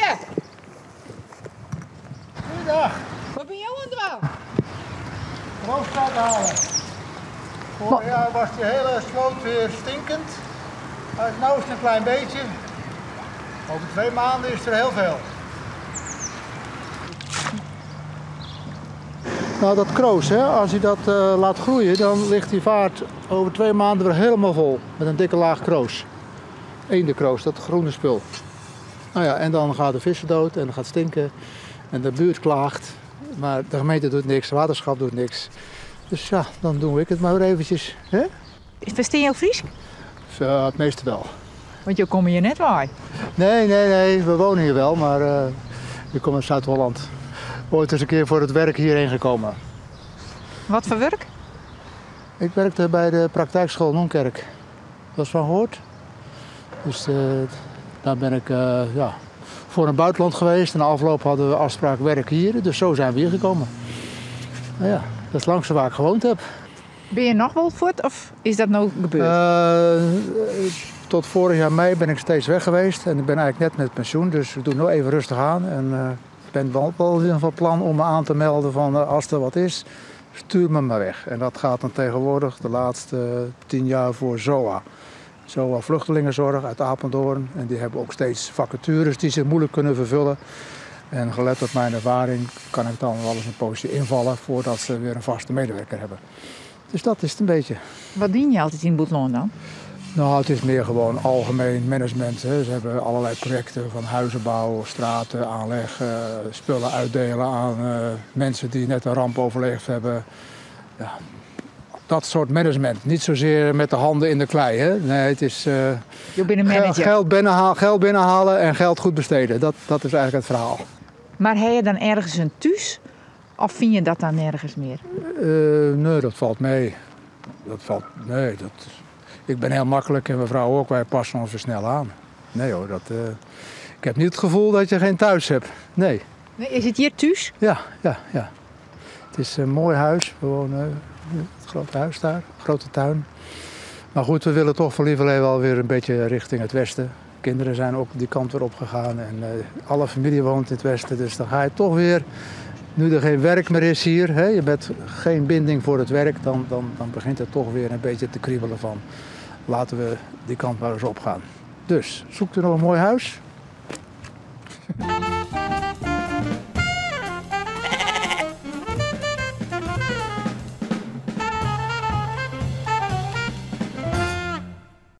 Gerard! Goeiedag. Wat binne jo oan it dwaan? Kroos halen. Vorig jaar was die hele sloot weer stinkend. Nu is het een klein beetje. Over 2 maanden is er heel veel. Nou, dat kroos, hè, als je dat laat groeien, dan ligt die vaart over 2 maanden weer helemaal vol. Met een dikke laag kroos. Eendenkroos, dat groene spul. Nou ja, en dan gaat de vissen dood en dan gaat stinken. En de buurt klaagt. Maar de gemeente doet niks, de waterschap doet niks. Dus ja, dan doe ik het maar weer eventjes. Hè? Ferstean jo Frysk? Ja, het meeste wel. Want jo komme hjir net wei. Nee, nee, nee, we wonen hier wel, maar ik kom uit Zuid-Holland. Ooit eens een keer voor het werk hierheen gekomen. Wat foar wurk? Ik werkte bij de praktijkschool Nonkerk. Dat is van gehoord. Dus daar ben ik ja, voor een buitenland geweest. En na afloop hadden we afspraak werk hier. Dus zo zijn we hier gekomen. Nou ja, dat is langste waar ik gewoond heb. Binne je noch wol fuort of is dat no gebeurd? Tot vorig jaar mei ben ik steeds weg geweest. En ik ben eigenlijk net met pensioen, dus ik doe nu even rustig aan. En ik ben wel in ieder geval plan om me aan te melden van als er wat is, stuur me maar weg. En dat gaat dan tegenwoordig de laatste 10 jaar voor ZOA. ZOA Vluchtelingenzorg uit Apeldoorn. En die hebben ook steeds vacatures die ze moeilijk kunnen vervullen. En gelet op mijn ervaring kan ik dan wel eens een poosje invallen voordat ze weer een vaste medewerker hebben. Dus dat is het een beetje. Wat dien je altyd yn it bûtenlân dan? Nou, het is meer gewoon algemeen management. Hè. Ze hebben allerlei projecten van huizenbouw, straten, aanleg, spullen uitdelen aan mensen die net een ramp overleefd hebben. Ja, dat soort management. Niet zozeer met de handen in de klei. Hè. Nee, het is Je bent een manager. Geld binnenhalen en geld goed besteden. Dat is eigenlijk het verhaal. Mar ha je dan ergens in thús? Of fyn je dat dan nergens mear? Nee, dat valt mee. Dat valt, nee, dat, ik ben heel makkelijk en mijn vrouw ook. Wij passen ons weer snel aan. Nee hoor, ik heb niet het gevoel dat je geen thuis hebt. Nee. Nee, is it hjir thús? Ja. Het is een mooi huis. We wonen in het grote huis daar, grote tuin. Maar goed, we willen toch voor lieverlee wel weer een beetje richting het westen. Kinderen zijn ook die kant weer op gegaan en alle familie woont in het westen. Dus dan ga je toch weer, nu er geen werk meer is hier, hè, je bent geen binding voor het werk, dan begint het toch weer een beetje te kriebelen van laten we die kant maar eens op gaan. Dus, zoekt u nog een mooi huis?